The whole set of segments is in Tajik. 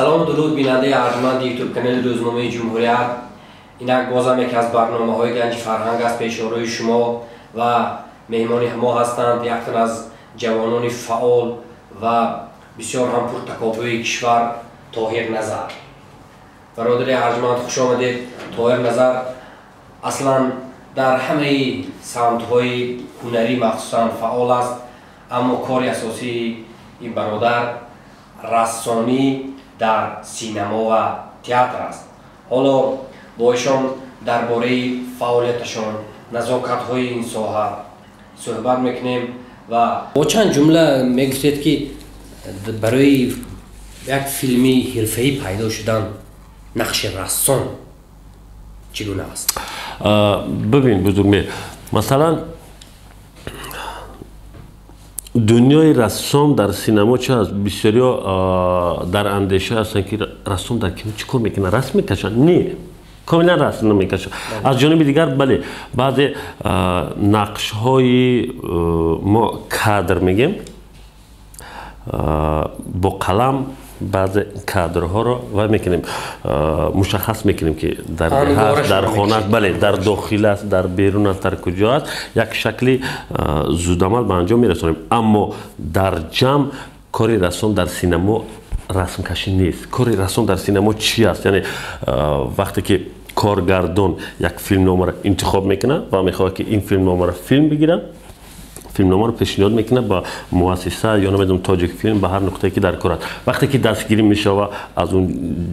Салому дуруд, бинандаи арҷманди Ютуб канали рӯзномаи «Ҷумҳурият». Инак бозам яке аз барномаҳои «Ганҷи фарҳанг» аст пешорои шумо ва меҳмони мо ҳастанд яктан аз ҷавонони фаъол ва бисёр ҳам пуртакобӯи кишвар, Тоҳир Назар. Бародари арҷманд, хуш омадед. Тоҳир Назар аслан дар ҳамаи самтҳои ҳунарӣ махсусан фаъол аст, аммо кори асосии ин бародар рассомӣ дар синамо ва театр аст. Ҳоло бо ишон дар бораи фаъолияташон, назокатҳои ин соҳа суҳбат мекунем. Ва бо чанд ҷумла мегуфтед, ки барои як филми ҳирфаӣ пайдо шудан нақши рассом чӣ гуна аст? Бибин, Бузургмеҳр, масалан, дунёи рассом дар синамо чи аст? Бисёриҳо дар андеша ҳастанд, ки рассом дар кино чӣ кор мекунад, расм мекашад? Не, комилан расм намекашад. Аз ҷониби дигар, бале, баъзе нақшҳои мо кадр мегем, бо қалам баъзе кадрҳоро вай мекунем, мушаххас мекунем, ки дар дар хона аст, бале, дар дохил аст, дар берун аст, дар куҷо аст, як шакли зудамал ба анҷом мерасонем. Аммо дар ҷамъ кори рассом дар синамо расмкашӣ нест. Кори рассом дар синамо чӣ аст? Яъне вақте ки коргардон як филмномаро интихоб мекунад ва мехоҳад, ки ин филмномаро филм бигирад, филмномаро пешниҳод мекунад ба муассиса ё, намедонам, «Тоҷикфилм», ба ҳар нуқтае, ки дар кор аст. Вақте ки дастгирӣ мешава, аз он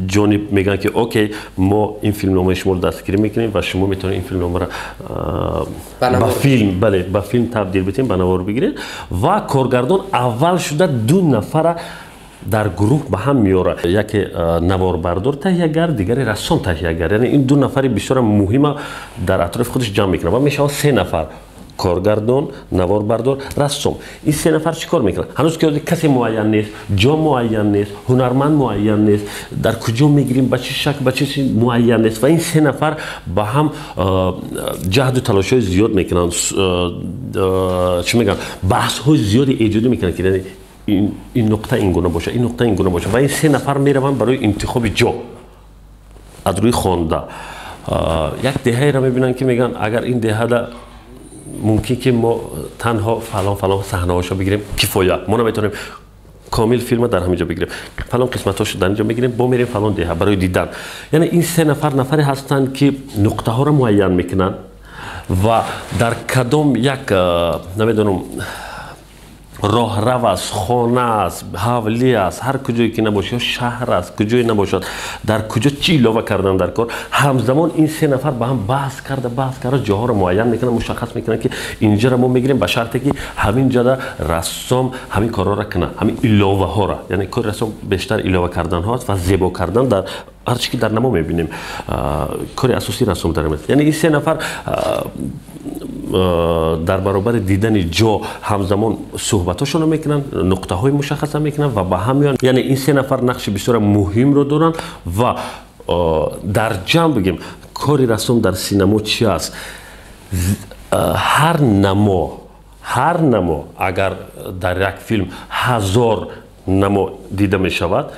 ҷониб мегӯянд, ки окей, мо ин филмномаи шуморо дастгирӣ мекунем ва шумо метавонед ин филмномаро ба филм, бале, ба филм табдил битем, ба навор бигиред. Ва коргардон аввал шуда ду нафара дар гурӯҳ ба ҳам меорад: яке наворбардор, таҳиягар, дигаре рассом, таҳиягар. Яъне ин ду нафари бисёра муҳима дар атрофи худаш ҷамъ мекунад ва мешавад се нафар: коргардон, наворбардор, рассом. Ин се нафар чӣ кор мекунанд? Ҳанӯз ки касе муайян нест, ҷо муайян нест, ҳунарманд муайян нест, дар куҷо мегирим, ба чӣ шакл, ба чӣ муайян нест. Ва ин се нафар ба ҳам ҷаҳду талошҳои зиёд мекунанд, чӣ мегӯянд, баҳсҳои зиёди эҷодӣ мекунанд, ки ин нуқта ин гуна бошад, ин нуқта ин гуна бошад. Ва ин се нафар мераванд барои интихоби ҷо. Аз рӯи хонда як деҳаеро мебинанд, ки мегӯянд, агар ин деҳада мумкин ки мо танҳо фалон фалон саҳнаҳошо бигирем, кифоя, мо наметавонем комил филма дар ҳамин ҷо бигирем, фалон қисматҳошо дар ин ҷо мегирем, бо мерем фалон деҳа барои дидан. Яъне ин се нафар нафаре ҳастанд, ки нуқтаҳоро муайян мекунанд ва дар кадом як, намедонам, роҳрав аст, хона аст, ҳавлӣ аст, ҳар куҷое ки набошад, ё шаҳр аст, куҷое набошад, дар куҷо чӣ илова кардан дар кор. Ҳамзамон ин се нафар ба ҳам баҳс карда ҷоҳоро муайян мекунанд, мушаххас мекунанд, ки инҷаро мо мегирем, ба шарте ки ҳамин ҷода рассом ҳамин корҳоро кунад, ҳамин иловаҳоро. Яъне кори рассом бештар илова карданҳо аст ва зебо кардан дар ҳарчи ки дар намо мебинем. Кори асосии рассом дар аст. Яъне ин се нафар дар баробари дидани ҷо ҳамзамон суҳбатҳошонро мекунанд, нуқтаҳои мушаххаса мекунанд ва ба ҳам меоянд. Яъне ин се нафар нақши бисёр муҳимро доранд. Ва дар ҷамъ бигем, кори рассом дар синамо чи аст? Ҳар намо, агар дар як филм 1000 намо дида мешавад,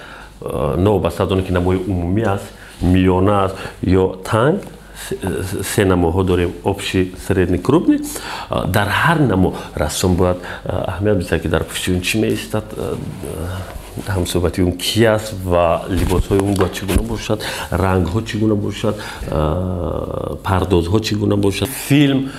новобаста аз оне ки намои умумӣ аст, миёна аст ё танг, се намоҳо дорем: общий, средний, крупный, дар ҳар намо рассом бояд аҳамият бидиҳад, ки дар пушти он чӣ меистад, ҳамсӯҳбати он ки аст ва либосҳои он бояд чӣ гуна бошад, рангҳо чӣ гуна бошад, пардозҳо чӣ гуна бошад. Филм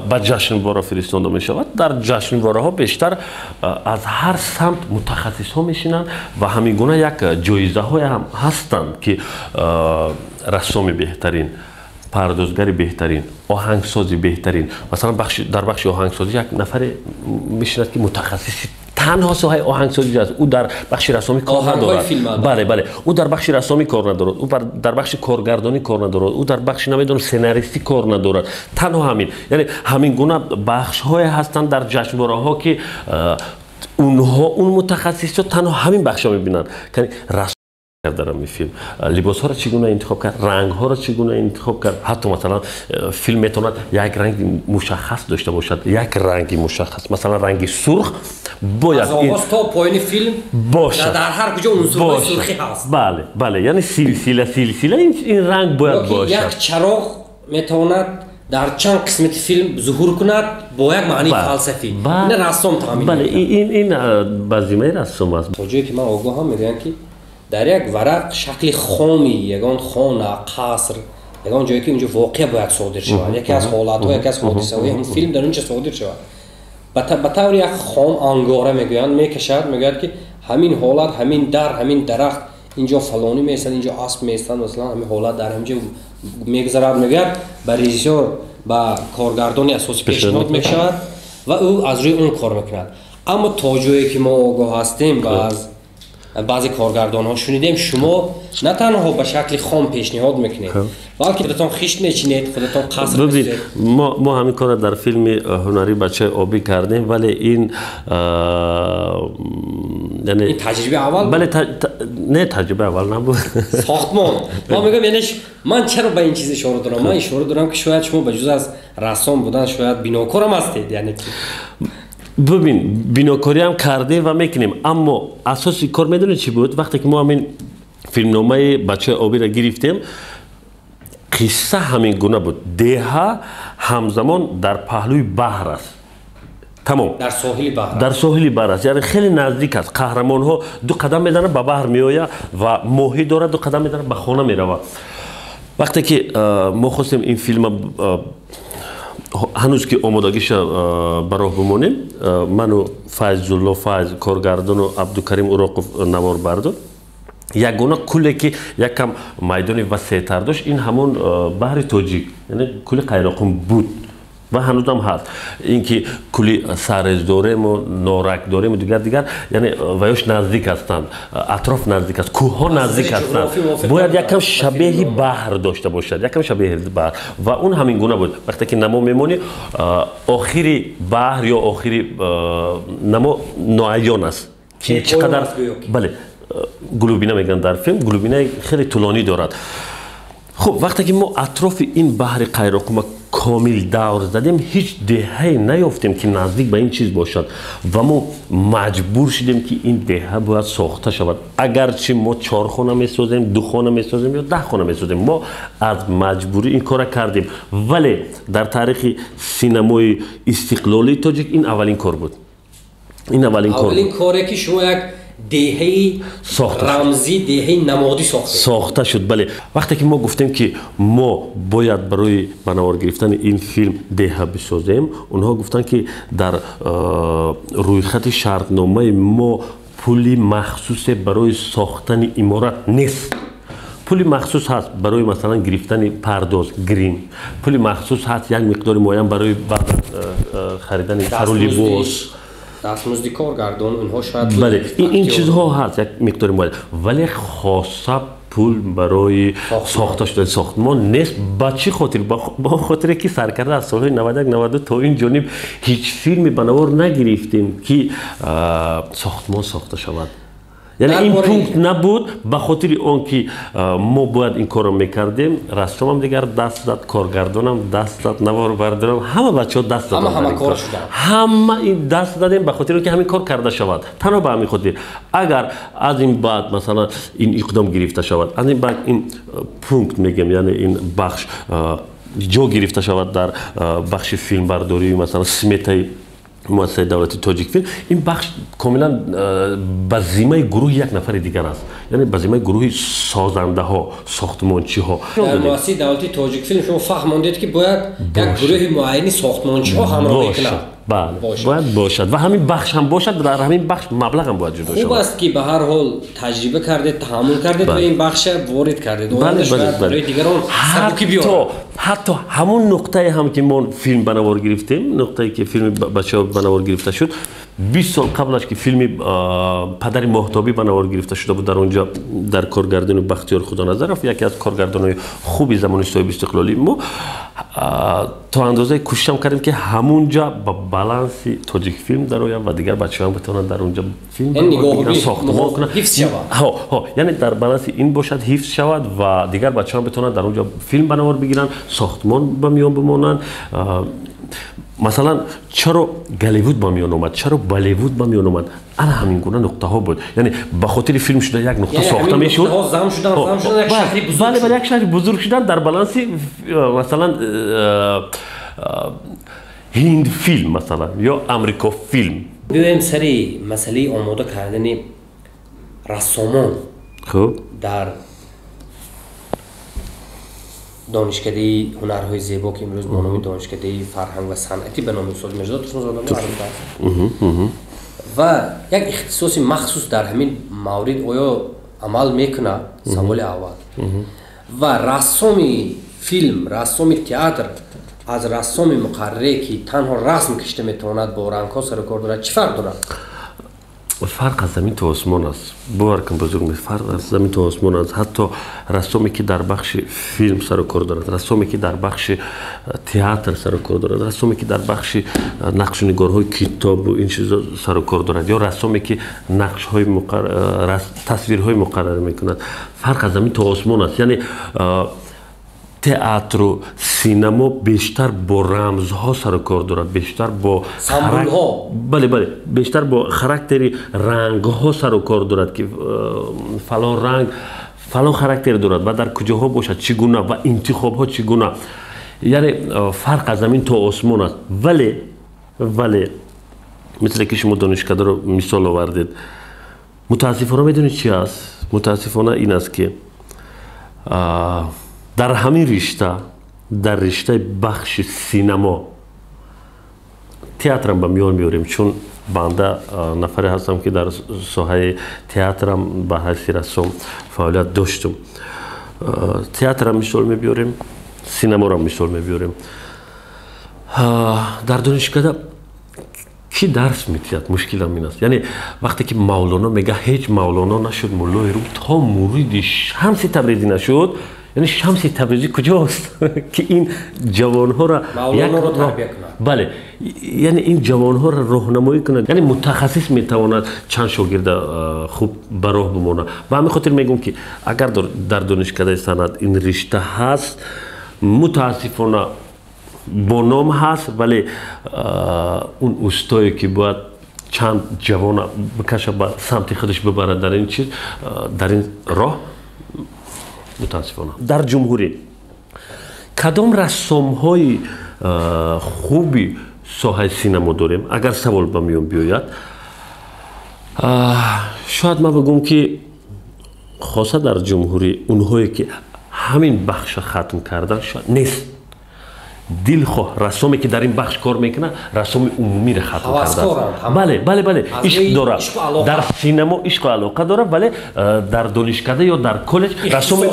ба ҷашнвора фиристонда мешавад. Дар ҷашнвораҳо бештар аз ҳар самт мутахассисҳо мешинанд ва ҳамин гуна як ҷоизаҳое ҳам ҳастанд, ки рассоми беҳтарин, пардозгари беҳтарин, оҳангсози беҳтарин. Масалан, дар бахши оҳангсозӣ як нафаре мешинад, ки мутахассиси танҳо соҳаи оҳангсозӣ аст. Ӯ дар бахши рассомӣ кор надорад. Бале, ӯ дар бахши рассомӣ кор надорад, ӯ дар бахши коргардонӣ кор надорад, ӯ дар бахши, намедонам, сценаристӣ кор надорад. Танҳо ҳамин. Яъне ҳамин гуна бахшҳое ҳастанд дар ҷашнвораҳо, ки онҳо, он мутахассисҳо танҳо ҳамин бахшҳо мебинанд. Кард дар ҳамин филм, либосҳоро чӣ гуна интихоб кард, рангҳоро чӣ гуна интихоб кард. Ҳатто, масалан, филм метавонад як ранги мушаххас дошта бошад, як ранги мушаххас, масалан, ранги сурх бояд аз оғоз то поёни филм бошад. Дар ҳар куҷо унсурҳои сурхӣ ҳаст. Бале, яъне силсила силсила ин ранг бояд бошад. Як чароғ метавонад дар чанд қисмати филм зуҳур кунад бо як маънии фалсафӣ. Ина рассом таъмин. Бале, ин ба зиммаи рассом аст. То ҷое ки ман огоҳам, мегӯянд, ки дар як варақ шакли хоми ягон хона, қаср, ягон ҷое ки унҷо воқеа бояд содир шавад, яке аз ҳолатҳо, яке аз ҳодисаҳои ҳамин филм дар унҷа содир шавад, ба таври як хом ангора мегӯянд, мекашад, мегӯяд, ки ҳамин ҳолат, ҳамин дар, ҳамин дарахт, инҷо фалонӣ меистад, инҷо асп меистад, масалан, ҳамин ҳолат дар ҳаминҷо мегузарад, мегӯяд, ба режиссёр, ба коргардони асосӣ пешниҳод мешавад ва ӯ аз рӯи он кор мекунад. Аммо то ҷое ки мо огоҳ ҳастем ва аз баъзе коргардонҳо шунидем, шумо на танҳо ба шакли хом пешниҳод мекунед, балки худатон хишт мечинед, худатон қаср. Мо ҳамин корро дар филми ҳунарии «Бачаи обӣ» кардем, вале ин яъне таҷрибаи аввал? Бале, не, таҷрибаи аввал набуд. Сохтмон, ман мегӯям, яъне ман чаро ба ин чиз ишора дорам? Ман ишора дорам, ки шояд шумо ба ҷуз аз рассом будан шояд бинокорам ҳастед, яъне ки Бибин, бинокориам кардем ва мекунем, аммо асоси кор медонед чӣ буд? Вақте ки мо ҳамин филмномаи «Бачаи обиро» гирифтем, қисса ҳамин гуна буд: деҳа ҳамзамон дар паҳлӯи баҳр аст, тамом. Дар соҳили баҳр. Дар соҳили баҳр аст, яъне хеле наздик аст. Қаҳрамонҳо ду қадам мезанад, ба баҳр меояд ва моҳӣ дорад, ду қадам мезанад, ба хона меравад. Вақте ки мо хостем ин филма ҳанӯз ки омодагиша ба роҳ бимонем, ману Файзулло Файз, коргардону Абдукарим Уроқов, наворбардор, ягона кӯле ки якам майдони васеътар дошт, ин ҳамон баҳри Тоҷик, яъне кӯли Қайроқум буд ва ҳанӯзам ҳаст. Ин ки кӯли Сарез дорему, Норак дорему, дигар дигар, яъне ваёш наздик ҳастанд, атроф наздик аст, кӯҳҳо наздик ҳастанд. Бояд якам шабеҳи баҳр дошта бошад, якам шабеҳи баҳр, ва он ҳамин гуна буд. Вақте ки намо мемонӣ, охири баҳр ё охири намо ноаён аст, ки чӣ қадар, бале, глубина мегӯянд дар филм, глубинаи хеле тӯлонӣ дорад. Хуб, вақте ки мо атрофи ин баҳри Қайроқума комил давр задем, ҳеҷ деҳае наёфтем, ки наздик ба ин чиз бошад, ва мо маҷбур шудем, ки ин деҳа бояд сохта шавад. Агарчи мо чор хона месозем, ду хона месозем ё 10 хона месозем, мо аз маҷбурӣ ин кора кардем. Вале дар таърихи синамои истиқлолии тоҷик ин аввалин кор буд, ин аввалин кор. Аввалин коре, ки шумо як деҳаи рамзӣ, деҳаи намодӣ сохта Сохта шуд, бале. Вақте ки мо гуфтем, ки мо бояд барои ба навор гирифтани ин филм деҳа бисозем, онҳо гуфтанд, ки дар рӯйхати шартномаи мо пули махсусе барои сохтани иморат нест. Пули махсус ҳаст барои, масалан, гирифтани пардоз, грим, пули махсус ҳаст як миқдори муайян барои харидани сару либос. Дастмузди коргардон, онҳо шояд. Бале, ин чизҳо ҳаст як миқдори муайян, вале хоса пул барои сохта шудани сохтмон нест. Ба чӣ хотир? Ба он хотире, ки саркарда аз солҳои 91, 92 то ин ҷониб ҳеҷ филме ба навор нагирифтем, ки сохтмон сохта шавад. Яъне ин пункт набуд. Ба хотири он ки мо бояд ин корро мекардем, рассомам дигар даст зад, коргардонам даст зад, наворбардорам, ҳама бачаҳо даст заданд, ҳама ин даст задем, ба хотири он ки ҳамин кор карда шавад. Танҳо ба ҳамин хотир. Агар аз ин баъд, масалан, ин иқдом гирифта шавад, аз ин баъд ин пункт мегӯям, яъне ин бахш ҷо гирифта шавад дар бахши филмбардории, масалан, сметаи муассисаи давлати «Тоҷикфилм», ин бахш комилан ба зиммаи гурӯҳи як нафари дигар аст, яъне ба зиммаи гурӯҳи созандаҳо, сохтмончиҳо. Дар муассисаи давлати «Тоҷикфилм» шумо фаҳмондед, ки бояд як гурӯҳи муайяни сохтмончиҳо ҳамроҳӣ кунад. Бале, бояд бошад ва ҳамин бахш ҳам бошад, дар ҳамин бахш маблағ ҳам бояд ҷудо шавад. Хуб аст, ки ба ҳар ҳол таҷриба кардед, таҳаммул кардед ва ин бахша ворид кардед. Барои дигарон сабукӣ биёрад. Ҳатто ҳамон нуқтае ҳам, ки мо филм ба навор гирифтем, нуқтае, ки филми бачаҳо ба навор гирифта шуд, 20 сол қаблаш, ки филми «Падари моҳтобӣ» ба навор гирифта шуда буд, дар он ҷо дар коргардони Бахтиёр Худоназаров, яке аз коргардонҳои хуби замони соҳиби истиқлолии мо. То андозаи кӯшишам кардем, ки ҳамунҷа ба баланси Тоҷикфилм дарояд ва дигар бачаҳоам битавонанд дар унҷа филм сохтмон кунанд, яъне дар баланси ин бошад, ҳифз шавад ва дигар бачаҳоам битавонанд дар унҷа филм ба навор бигиранд, сохтмон ба миён бимонанд. Масалан, чаро Голливуд ба миён омад, чаро Болливуд ба миён омад? Ана ҳамин гуна нуқтаҳо буд, яъне ба хотири филм шуда як нуқта сохта мешуд. Бале, бале, як шаҳри бузург шудан дар баланси, масалан, ҳинд филм, масалан, ё амрико филм. Биёем сари масъалаи омода кардани рассомон. Хуб. Дар Донишкадаи ҳунарҳои зебо, ки имрӯз бо номи Донишкадаи фарҳанг ва санъатӣ ба номи устод Мирзо Турсунзода маъруф аст, ва як ихтисоси махсус дар ҳамин маврид оё амал мекунад? Саволи аввал. Ва рассоми филм, рассоми театр аз рассоми муқаррире, ки танҳо расм кашида метавонад, бо рангҳо сарукор дорад, чӣ фарқ дорад? Фарқ аз замин то осмон аст, бовар кун, бузург, фарқ аз замин то осмон аст. Ҳатто рассоме, ки дар бахши филм сару кор дорад, рассоме, ки дар бахши театр сару кор дорад, рассоме, ки дар бахши нақшу нигорҳои китобу ин чизо сару кор дорад, ё рассоме, ки нақшҳои тасвирҳои муқаррар мекунад, фарқ аз замин то осмон аст. Яъне театру синамо бештар бо рамзҳо сару кор дорад, бештар бо самбулҳо. Бале, бале, бештар бо характери рангҳо сару кор дорад, ки фалон ранг фалон характер дорад ва дар куҷоҳо бошад, чӣ гуна ва интихобҳо чӣ гуна. Яъне фарқ аз замин то осмон аст. Вале мисле ки шумо донишкадаро мисол овардед, мутаассифона, медонед чи аст? Мутаассифона, ин аст, ки дар ҳамин ришта, дар риштаи бахши синамо, театрам ба миён меорем, чун банда нафаре ҳастам, ки дар соҳаи театрам ба ҳайси рассом фаъолият доштум, театрам мисол мебиёрем, синаморам мисол мебиёрем. Дар донишкада кӣ дарс медиҳад? Мушкилам ин аст. Яъне вақте ки Мавлоно мега: «Ҳеҷ Мавлоно нашуд муллои Рум, то муриди Шамси Табрезӣ нашуд», яъне Шамси Табрезӣ куҷост, ки ин ҷавонҳоро бале, яъне ин ҷавонҳоро роҳнамоӣ кунад? Яъне мутахассис метавонад чанд шогирда хуб ба роҳ бимонад. Ба ҳамин хотир мегӯм, ки агар дар донишкадаи санъат ин ришта ҳаст, мутаассифона, бо ном ҳаст, вале он устое, ки бояд чанд ҷавона бикаша, ба самти худаш бибарад дар ин чиз, дар ин роҳ, мутаассифона. Дар ҷумҳурӣ кадом рассомҳои хуби соҳаи синамо дорем, агар савол ба миён биёяд, шояд ман бигӯм, ки хоса дар ҷумҳурӣ онҳое, ки ҳамин бахша хатм кардан, шояд нест. Дилхоҳ рассоме, ки дар ин бахш кор мекунад, рассоми умумиро хатм кардааст. Бале, бале, бале, ишқ дорад дар синамо, ишқу алоқа дорад, вале дар донишкада ё дар коллеҷ рассоми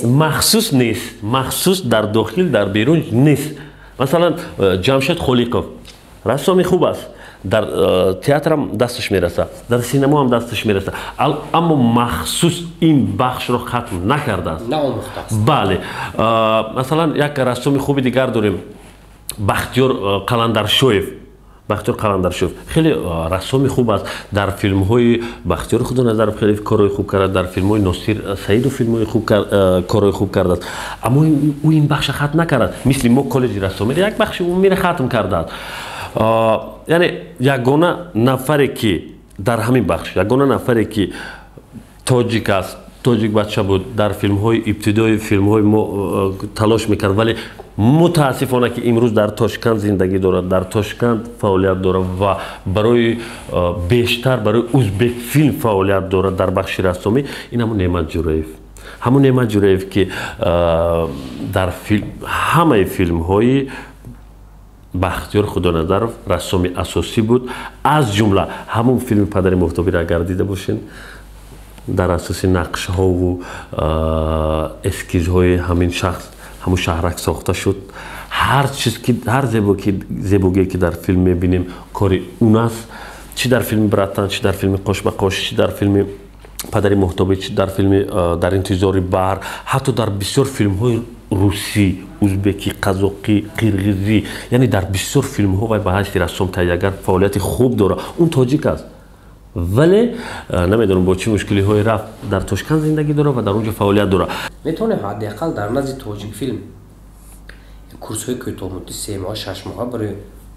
махсус нест, махсус дар дохил, дар берун нест. Масалан, Ҷамшед Холиқов рассоми хуб аст, дар театрам дасташ мерасад, дар синамоам дасташ мерасад, аммо махсус ин бахшро хатм накардааст. Бале, масалан, як рассоми хуби дигар дорем, Бахтиёр Қаландаршоев. Бахтиёр Қаландаршоев хеле рассоми хуб аст. Дар филмҳои Бахтиёри Худоназаров хеле корҳои хуб кардааст, дар филмҳои Носир Саидов филмҳои хуб, корҳои хуб кардааст, аммо ӯ ин бахша хатм накардааст. Мисли мо коллеҷи рассомиро, як бахши умумиро хатм кардааст. Яъне ягона нафаре, ки дар ҳамин бахш, ягона нафаре, ки тоҷик аст, тоҷик бача буд, дар филмҳои ибтидои филмҳои мо талош мекард, вале мутаассифона, ки имрӯз дар Тошканд зиндагӣ дорад, дар Тошканд фаъолият дорад ва барои бештар барои Узбекфилм фаъолият дорад дар бахши рассомӣ, ин ҳамун Неъмат Ҷураев, ҳамун Неъмат Ҷураев, ки дар ҳамаи филмҳои Бахтиёр Худоназаров рассоми асосӣ буд, аз ҷумла ҳамун филми «Падари Моҳтобиро» агар дида бошед, дар асоси нақшҳову эскизҳои ҳамин шахс ҳамун шаҳрак сохта шуд. Ҳар чиз ки, ҳар зебогие, ки дар филм мебинем, кори он аст, чӣ дар филми «Братан», чӣ дар филми «Қош ба қош», чӣ дар филми «Падари Моҳтобӣ», чӣ дар филми «Дар интизори баҳр», ҳатто дар бисёр филмҳои русӣ, узбекӣ, қазоқӣ, қирғизӣ, яъне дар бисёр филмҳо вай ба ҳайси рассом таҳиягар фаъолияти хуб дорад. Он тоҷик аст, вале намедонам бо чӣ мушкилиҳое рафт, дар Тошканд зиндагӣ дорад ва дар он ҷо фаъолият дорад. Метавонем ҳадди ақал дар назди Тоҷикфилм курсҳои кӯтоҳмуддати 3 моҳа, 6 моҳа барои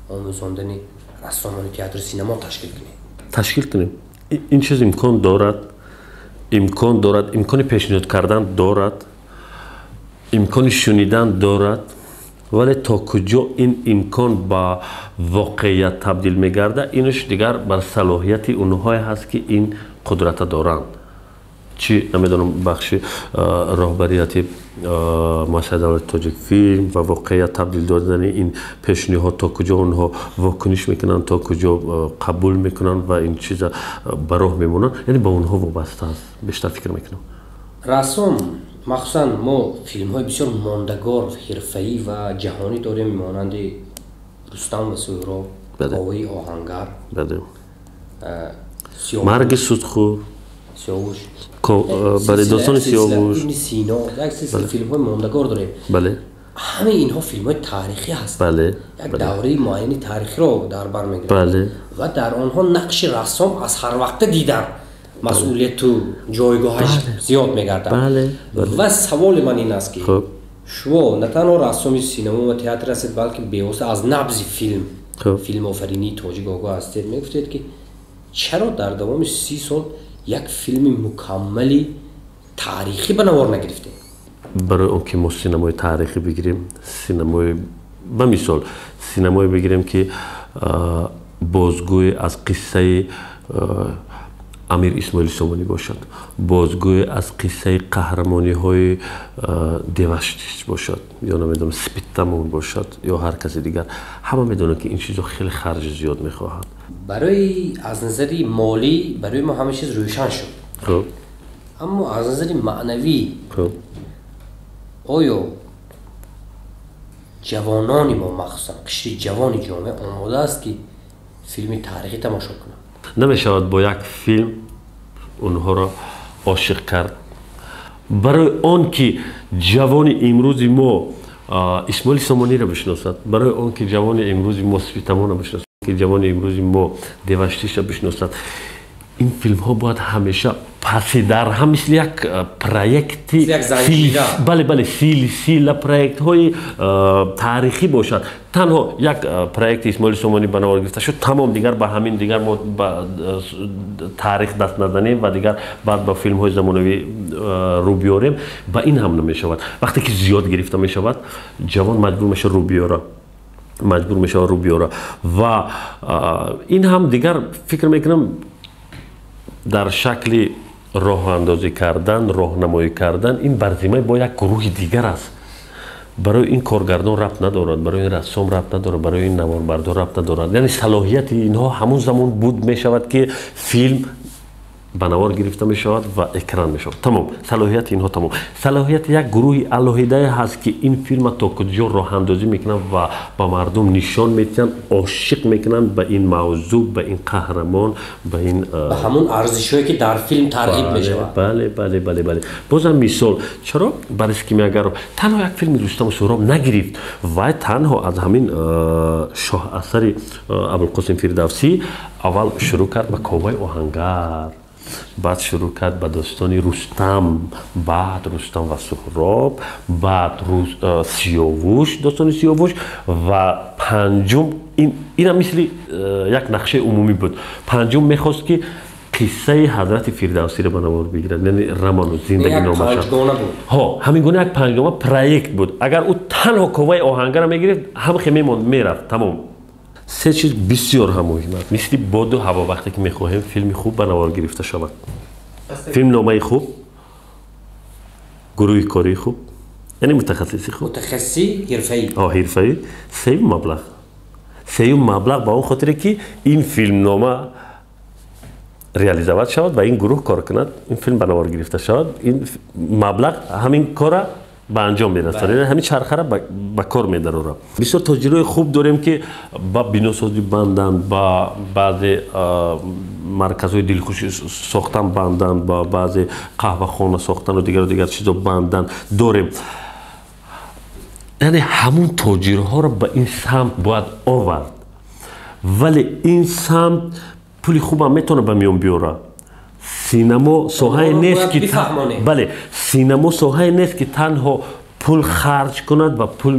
омӯзондани рассомони театру синемо ташкил кунем? Ташкил кунем, ин чиз имкон дорад, имкон дорад, имкони пешниҳод кардан дорад, имкони шунидан дорад, вале то куҷо ин имкон ба воқеият табдил мегардад, инаш дигар бар салоҳияти онҳое ҳаст, ки ин қудрата доранд. Чӣ намедонам, бахши роҳбарияти муассисаи давлати Тоҷикфилм ва воқеият табдил додани ин пешниҳод, то куҷо онҳо вокуниш мекунанд, то куҷо қабул мекунанд ва ин чиза ба роҳ мемонанд, яъне ба онҳо вобаста аст бештар, фикр мекунам. Рассом, махсусан мо филмҳои бисёр мондагор, ҳирфаӣ ва ҷаҳонӣ дорем, монанди Рустам ва Суҳроб, Коваи оҳангар, Марги судхӯр, Сиёвуш, бале, достони Сиёвуш, Ибни Сино, як силсила филмҳои мондагор дорем. Ҳамаи инҳо филмҳои таърихӣ ҳастанд, як давраи муайяни таърихиро дар бар мегиранд ва дар онҳо нақши рассом аз ҳарвақта дидан масъулияту ҷойгоҳаш зиёд мегардад. Ва саволи ман ин аст, ки шумо на танҳо рассоми синемо ва театр ҳастед, балки бевосита аз набзи филм, филмофаринии тоҷик огоҳ ҳастед. Мегуфтед, ки чаро дар давоми 30 сол як филми мукаммали таърихӣ ба навор нагирифтем? Барои он ки мо синамои таърихӣ бигирем, синамои, ба мисол, синамое бигирем, ки бозгӯе аз қиссаи Амир Исмоили Сомонӣ бошад, бозгӯе аз қиссаи қаҳрамониҳои Деваштич бошад ё намедонам, Спитамон бошад ё ҳар каси дигар, ҳама медонанд, ки ин чизо хеле харҷи зиёд мехоҳад. Барои аз назари молӣ барои мо ҳама чиз рӯшан шуд, аммо аз назари маънавӣ оё ҷавонони мо, махсусан қишри ҷавони ҷомеа, омода аст, ки филми таърихӣ тамошо кунад? Намешавад бо як филм онҳоро ошиқ кард. Барои он ки ҷавони имрӯзи мо Исмоили Сомониро бишиносад, барои он ки ҷавони имрӯзи мо Спитамонро бишиносад, ки ҷавони имрӯзи мо Деваштиша бишиносад, ин филмҳо бояд ҳамеша паси дар ҳам мисли як проекти, бале, силсила проектҳои таърихӣ бошад. Танҳо як проекти Исмоили Сомонӣ ба навор гирифта шуд, тамом, дигар ба ҳамин, дигар мо ба таърих даст назанем ва дигар баъд ба филмҳои замонавӣ рӯ биёрем, ба ин ҳам намешавад. Вақте ки зиёд гирифта мешавад, ҷавон маҷбур мешавад рӯ биёра, маҷбур мешавад рӯ биёра ва ин ҳам дигар, фикр мекунам, дар шакли роҳандозӣ кардан, роҳнамоӣ кардан, ин бар зиммаи бо як гурӯҳи дигар аст. Барои ин коргардон рабт надорад, барои ин рассом рабт надорад, барои ин наворбардор рабт надорад. Яъне салоҳияти инҳо ҳамон замон буд мешавад, ки филм ба навор гирифта мешавад ва экран мешавад, тамом, салоҳияти инҳо тамом. Салоҳияти як гурӯҳи алоҳидае ҳаст, ки ин филма то куҷо роҳандозӣ мекунанд ва ба мардум нишон медиҳанд, ошиқ мекунанд ба ин мавзӯъ, ба ин қаҳрамон, ба ин Ба ҳамон арзишҳое, ки дар филм тарғиб мешавад. Бале. Бозам мисол: чаро Борис Кимиагаров танҳо як филми Рустаму Суҳроб нагирифт? Вай танҳо аз ҳамин шоҳасари Абулқосим Фирдавсӣ аввал шурӯъ кард ба Коваи оҳангар, баъд шурӯъ кард ба достони Рустам, баъд Рустам ва Суҳроб, баъд Сиёвуш, достони Сиёвуш ва панҷум, инам мисли як нақшаи умумӣ буд, панҷум мехост, ки қиссаи ҳазрати Фирдавсиро ба навор бигирад, яъне роману зиндагиномаша. Ҳо, ҳамин гуна як панҷгома проект буд. Агар ӯ танҳо Коваи оҳангарро мегирифт, ҳамхе мемонд, мерафт, тамом. Се чиз бисёр ҳам муҳим аст, мисли боду ҳаво, вақте ки мехоҳем филми хуб ба навор гирифта шавад: филмномаи хуб, гурӯҳи кории хуб, яъне мутахассиси хуб. Мутахассиси ҳирфаӣ. Ҳирфаӣ. Сеюм маблағ. Сеюм маблағ, ба он хотире ки ин филмнома реализовать шавад ва ин гурӯҳ кор кунад, ин филм ба навор гирифта шавад, ин маблағ ҳамин кора ба анҷом мерасад, ҳамин чархара ба кор медарорад. Бисёр тоҷирои хуб дорем, ки ба биносозӣ банданд, ба баъзе марказҳои дилхушӣ сохтан банданд, ба баъзе қаҳвахона сохтану дигару дигар чизо банданд, дорем. Яъне ҳамун тоҷирҳоро ба ин самт бояд овард, вале ин самт пули хубам метавонад ба миён биёрад. Синамо соҳае нест ки, бале, синамо соҳае нест, ки танҳо пул харҷ кунад ва пул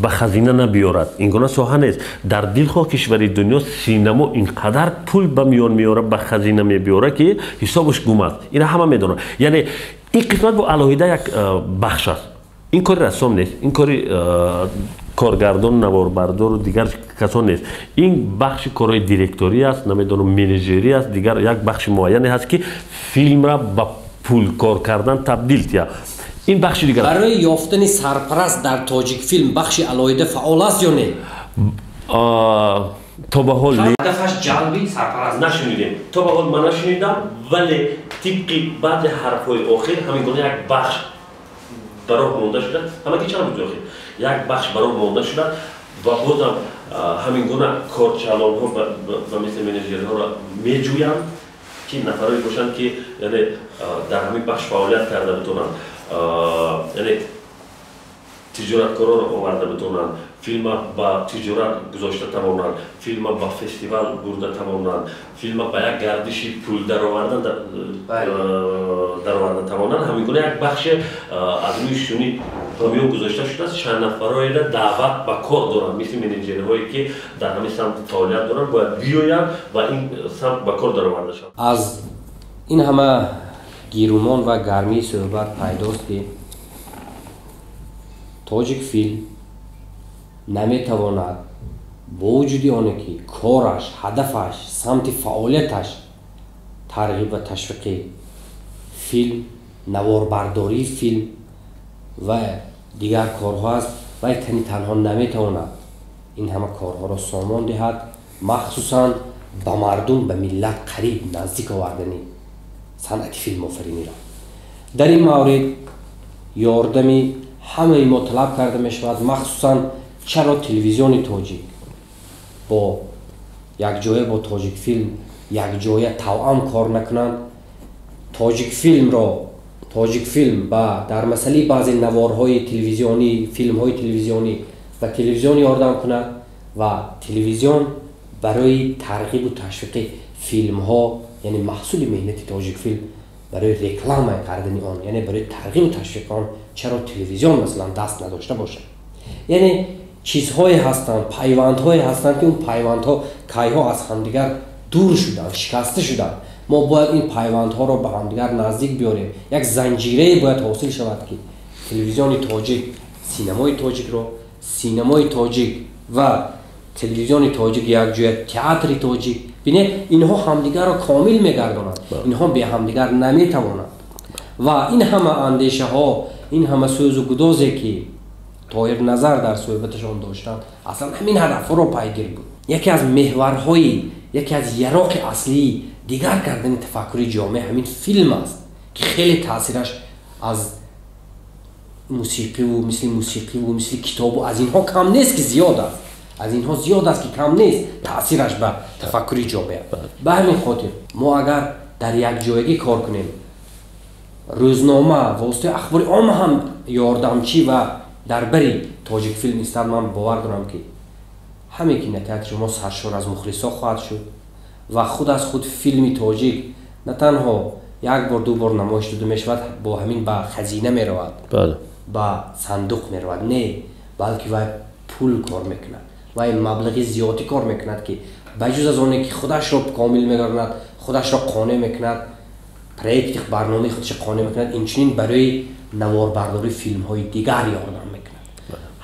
ба хазина набиёрад. Ин гуна соҳа нест. Дар дилхоҳ кишвари дунё синамо ин қадар пул ба миён меорад, ба хазина мебиёрад, ки ҳисобаш гум аст. Ина ҳама медонанд. Яъне ин қисмат бо алоҳида як бахш аст. Ин кори рассом нест, ин кори коргардон, наворбардору дигар касон нест. Ин бахши корҳои директорӣ аст, намедонам, менеҷерӣ аст, дигар як бахши муайяне ҳаст, ки филмра ба пул кор кардан табдил диҳад. Ин бахши дигар. Барои ёфтани сарпараст дар Тоҷикфилм бахши алоҳида фаъол аст ё не? То ба ҳол ҳадафаш ҷалби сарпараст. Нашунидем, то ба ҳол ман нашунидам, вале тибқи баъзе ҳарфҳои охир ҳамин гуна як бахш ба роҳ монда шуда, ҳамаги чанд рӯзи охир як бахш ба роҳ монда шуда ва бозам ҳамин гуна корчалонҳо ба мисли менеҷерҳоро меҷӯянд, ки нафарое бошанд, ки яъне дар ҳамин бахш фаъолият карда битонанд, яъне тиҷораткоронро оварда битонанд, филма ба тиҷорат гузошта тавонанд, филма ба фестивал бурда тавонанд, филма ба як гардиши пул даровардан дароварда тавонанд. Ҳамин гуна як бахше аз рӯи шунид ба миён гузошта шудааст. Чанд нафароеро даъват ба кор доранд, мисли менеҷерҳое, ки дар ҳамин самт фаъолият доранд, бояд биёянд ва ин самт ба кор дароварда шаванд. Аз ин ҳама гирумон ва гармии суҳбат пайдост, ки Тоҷикфилм наметавонад бо вуҷуди оне ки кораш, ҳадафаш, самти фаъолияташ тарғиб ва ташвиқи филм, наворбардории филм ва дигар корҳо аст, вай тани танҳо наметавонад ин ҳама корҳоро сомон диҳад, махсусан ба мардум, ба миллат қариб, наздик овардани санъати филмофариниро. Дар ин маврид ёрдами ҳамаи мо талаб карда мешавад. Махсусан чаро телевизиони тоҷик бо якҷоя бо Тоҷикфилм якҷоя тавъам кор накунанд? Тоҷикфилмро, Тоҷикфилм ба дар масъалаи баъзе наворҳои телевизионӣ, филмҳои телевизионӣ ба телевизион ёрдам кунад ва телевизион барои тарғибу ташвиқи филмҳо, яъне маҳсули меҳнати Тоҷикфилм, барои реклама кардани он, яъне барои тарғибу ташвиқи он чаро телевизион масалан даст надошта бошад? Яъне чизҳое ҳастанд, пайвандҳое ҳастанд, ки он пайвандҳо кайҳо аз ҳамдигар дур шуданд, шикаста шуданд. Мо бояд ин пайвандҳоро ба ҳамдигар наздик биёрем. Як занҷирае бояд ҳосил шавад, ки телевизиони тоҷик синамои тоҷикро, синамои тоҷик ва телевизиони тоҷик якҷоя театри тоҷик. Бинед, инҳо ҳамдигарро комил мегардонанд, инҳо бе ҳамдигар наметавонанд. Ва ин ҳама андешаҳо, ин ҳама сӯзу гудозе, ки Тоҳир Назар дар суҳбаташон доштанд, аслан ҳамин ҳадафҳоро пайгир буд. Яке аз меҳварҳои, яке аз яроқи аслии дигар кардани тафаккури ҷомеа ҳамин филм аст, ки хеле таъсираш аз мусиқиву мисли мусиқиву мисли китобу аз инҳо кам нест, ки зиёд аст, аз инҳо зиёд аст, ки кам нест таъсираш ба тафаккури ҷомеа. Ба ҳамин хотир мо агар дар якҷоягӣ кор кунем, рӯзнома, воситаи ахбори омма ҳам ёрдамчӣ ва дар бари Тоҷикфилм истад, ман бовар дорам, ки ҳаме кинотеатри мо саршор аз мухлисо хоҳад шуд ва худ аз худ филми тоҷик на танҳо як бор, ду бор намоиш дода мешавад, бо ҳамин ба хазина меравад, ба сандуқ меравад, не, балки вай пул кор мекунад, вай маблағи зиёдӣ кор мекунад, ки ба ҷуз аз оне ки худашро комил мегардонад, худашро қонеъ мекунад, проекти барномаи худашро қонеъ мекунад, инчунин барои наворбардории филмҳои дигар ёрдам мекунад.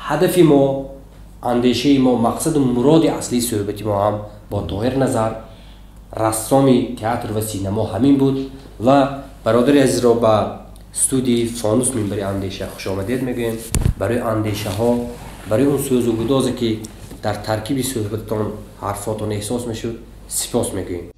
Ҳадафи мо, андешаи мо, мақсаду муроди аслии суҳбати мо ҳам бо Тоҳир Назар, рассоми театр ва синамо, ҳамин буд. Ва бародари азизро ба студияи Фонус, Минбари андеша хушомадед мегӯем. Барои андешаҳо, барои он сӯзу гудозе, ки дар таркиби суҳбататон, ҳарфотон эҳсос мешуд, сипос мегӯем.